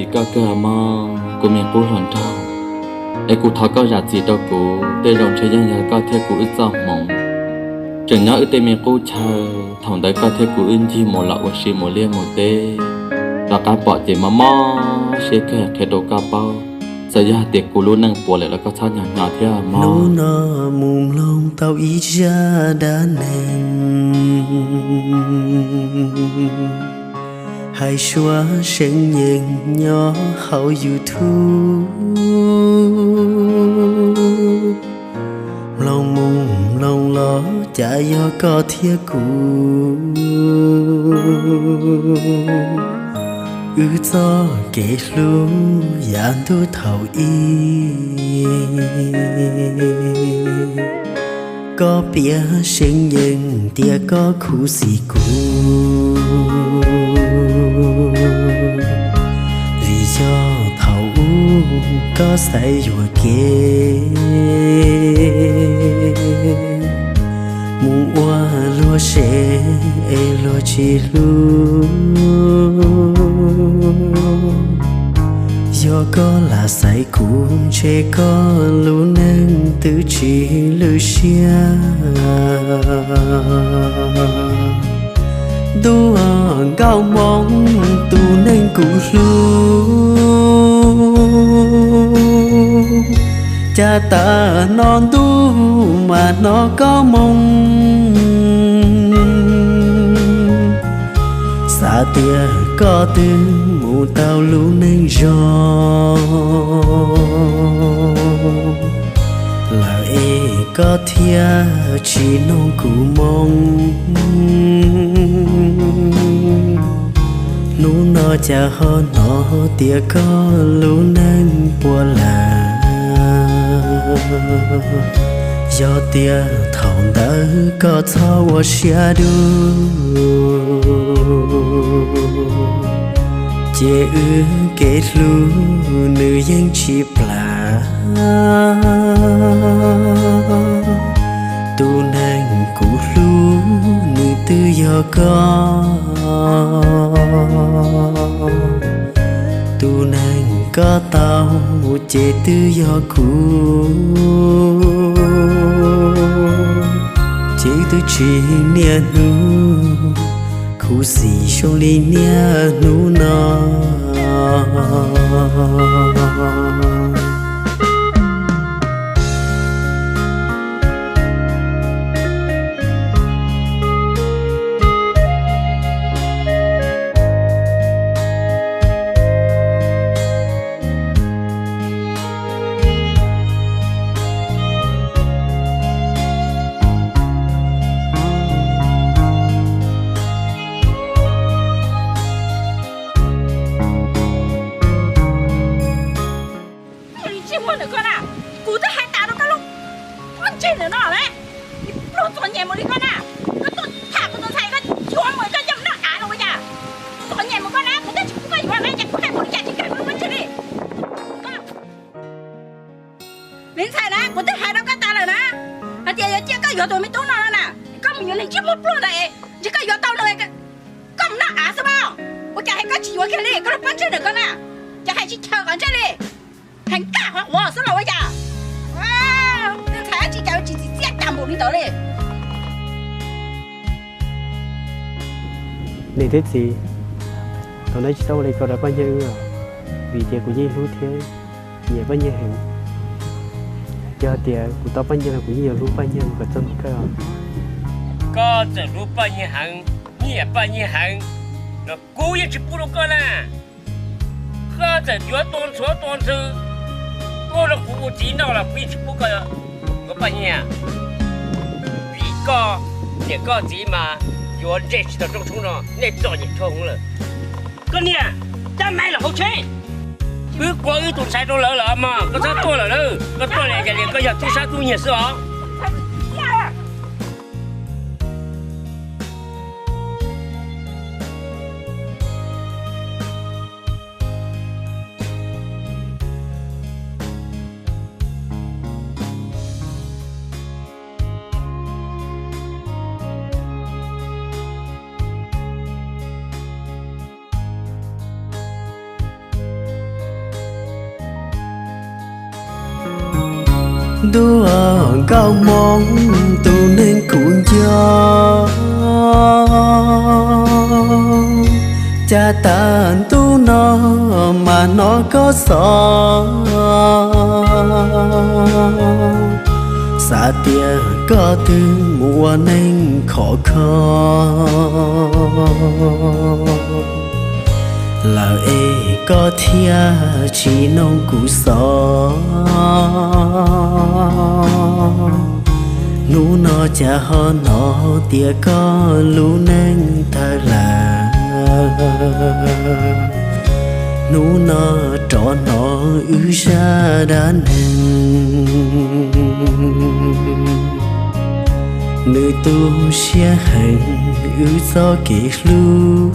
Txim koj kawg mog, kuv me qub hluas nraug, es kuv thov koj zam txim rau kuv. Tej zaum ntshe yeej yog koj thiab kuv wb txoj hmoov, tseem nyob wb tej me qub chaw. Thaum ntawd koj thiab kuv wb ncig mus los ua si mus liaj mus teb, rov qab pom ces mob mob siab kawg, qhia rau koj paub. Txawm yog hais tias kuv lub neej puas lawm los koj txhob hnyo hnyo thiab mog. Hnub no mus mloog tau ib zaj dab neeg hais suav seev yees nyob hauv YouTube. Mloog mus mloog los cas yog koj thiab kuv, wb txoj kev hlub yav ntuj thaum ub. Koj piav seev yees tias koj khuv xim kuv, vim yog thaum ub koj xaiv yuam kev mus ua luag sev es luag tsis hlub. Yog koj lam xaiv kuv ntshe koj lub neej twb tsis lwj siab. Ntuj nkauj Hmoob tus neeg kuv hlub, cas tas no ntuj mas hnov koj moo, xav tias koj twb mus tau lub neej zoo lawm es koj thiaj tsis noog kuv moo. Hnub no cas ho hnov tias koj lub neej puas lawm. Yog tias thaum ntawd koj txhob ua siab dub, ces wb kev hlub nws yeej tsis plam. Tus neeg kuv hlub nws twb yog koj, tus neeg koj tau ces twb yog kuv, ces wb twb tsis niaj hnub khuv xim zoo li niaj hnub no. Ntsej muag ntawm koj na, kuv twb hais tas rau koj lub pob ntseg ntawm no na, pluag txom nyem mus li koj na, koj tuaj tham kuv tus ntxhais koj yuav mus koj coj noj av los ua cas? Txom nyem mus koj na, kuv twb tsis pub koj yuav na, ces kuv hais mus li cas ces koj yuav lub pob ntseg li. Me ntxhais na, kuv twb hais rau koj tas lawm na, hais tias yuav cia koj yuav tus me tub no no na, koj mus yuav niag ntsej muag pluag ntawd, ntshe koj yuav tau nws, koj mus noj av xwb mas, ua cas hais koj tsis yuav kiag li, koj lub pob ntseg ntawm koj na, ces hais tsis chaw qhov ntsej li, hais nkaj qhov quav xwb los ua cas? Me ntxhais tsis cas tsis txim txiaj cas npaum li ntawd li. Niam thiab txiv, thaum no tsis tau ua li ko rau Paj Nyiaj wb, vim tias kuv yeej hlub thiab nyiam Paj Nyiaj heev. Yog tias kuv tau Paj Nyiaj los kuv yeej yuav hlub Paj Nyiaj kom txog hnub kawg. Koj txawm hlub Paj Nyiaj heev, nyiam Paj Nyiaj heev los kuv yeej tsis pub rau koj na. Koj txawm yuav tua ntxhuav tua ntxhw tuaj rau kuv ua txiv noj los kuv yeej tsis pub koj yuav Paj Nyiaj. Vim koj niam koj txiv mas yuav ntsej tsis tau roob tshoob no, nej txom nyem dhau hwv lawm. Koj niam, cab Maiv los hauv tsheb. Wb qua wb tus ntxhais rau lawv lawm mog, koj txhob tuaj lawm na. Koj tuaj li cas li koj yog tub sab tub nyiag xwb os. Ntuj aw, nkauj Hmoob tus neeg kuv nco, cas tag ntuj no mas hnov koj xov, xav tias koj twb mus ua neej khov kho lawm es koj thiaj tsis noog kuv xov. Hnub no cas ho hnov tias koj lub neej tawg lawm, hnub no rov hnov wb zaj dab neeg. Nws tu siab heev wb txoj kev hlub,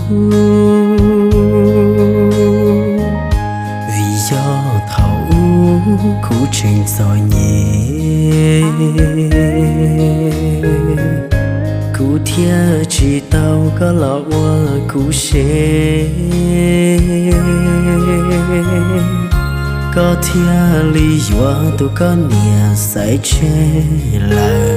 vim yog thaum ub kuv tseem txom nyem, kuv thiaj tsis tau koj los ua kuv sev, koj thiaj li yuav tus koj niam xaiv tseg lawm.